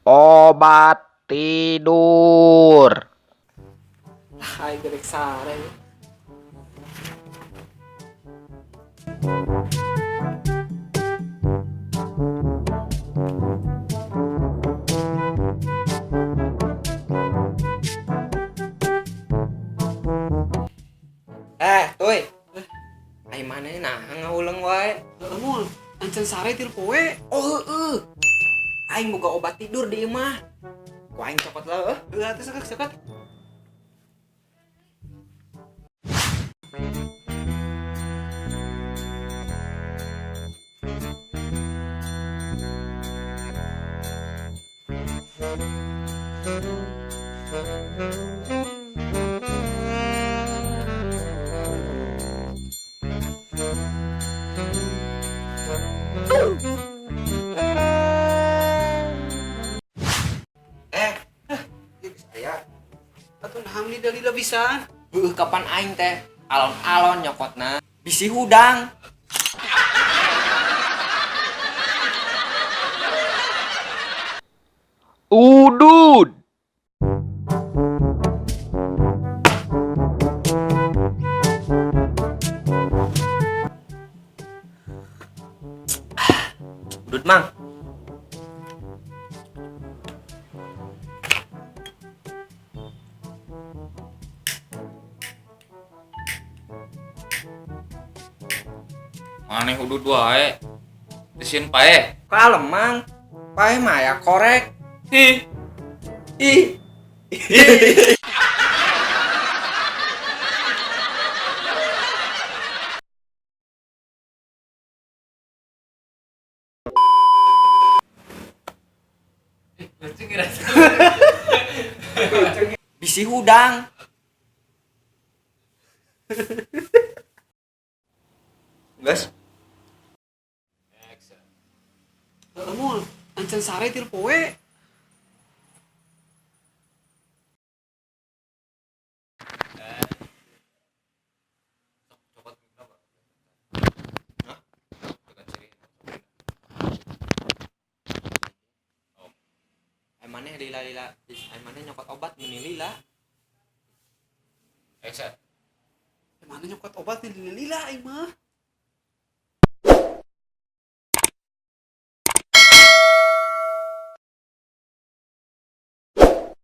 Obat tidur. Lah aing gerek sare. Eh, tuy. Ai maneh nah ngahuleng wae. Heeh mul, ancan sare tilu poe. Oh heeh. Aing boga obat tidur di imah. Ku aing cokot lah heuh. Heeh atuh sok cokot. Eh, ieu geus aya. Atuh naha lila-lila pisan. Heuh kapan aing teh alon-alon nyokotna bisi hudang. Udud. Udud mang. Maneh udud wae. Teu sieun paeh. Kalem mang. Paeh mah aya korek. Ih. Ih. Lucu kira. Bisi hudang. Guys, Heeh mul, ancan sare tilu poe. Cokot kenapa? Hah? Cokot ciri. ai maneh lila-lila, ai maneh nyokot obat meni lila. Action. Maneh nyokot obat nih lila-lila aing mah.